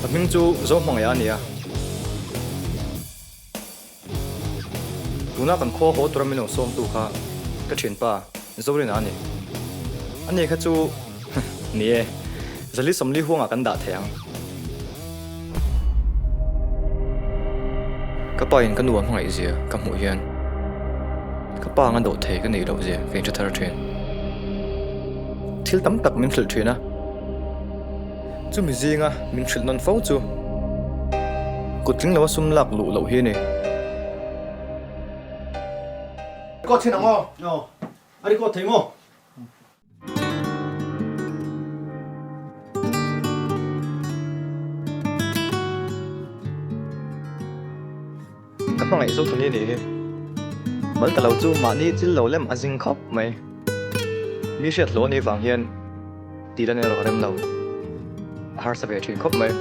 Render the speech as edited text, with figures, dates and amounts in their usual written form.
Ka hming chu Zohmangaih a ni a. Tuna kan khua haw tura min lo sawmtu kha ka thianpa Zorina a ni. Ani kha chu ni e, Zali 40 huangah kan dah thei ang. Ka pa in ka nu a hmangaih zia ka hmuh hian ka pa anga dawh thei ka neih loh zia ka inhre thar thin. Thil tam tak min hrilh thin a. Chumi zinga min hrilh nawn fo chu kut tling loa sum lak luh loh hi a ni. Record chhin ang aw. Aw, a record thei maw? Ka hmangaih zo thun i nih hi. Mal ta lo chu mahni chil lo lem a zing khawp mai. Mi hriat hlawh anih vang hian tih lan erawh a rem lo. A harsa ve thin khawp mai.